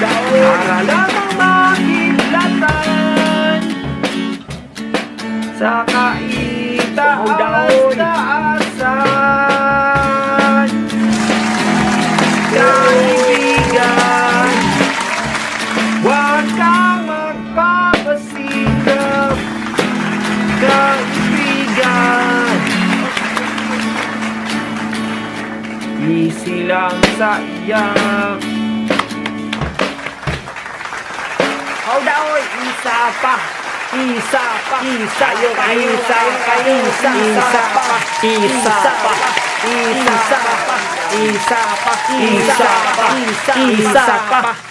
Para lamang makidlatan sa kaitaas-taasan. Kaibigan, huwag kang magpapasikap. Kaibigan, easy lang sa iyak. Howdaoy, isa pa, isa pa, isa pa, isa pa, isa, isa pa, isa pa, isa pa, isa pa, isa pa, isa pa.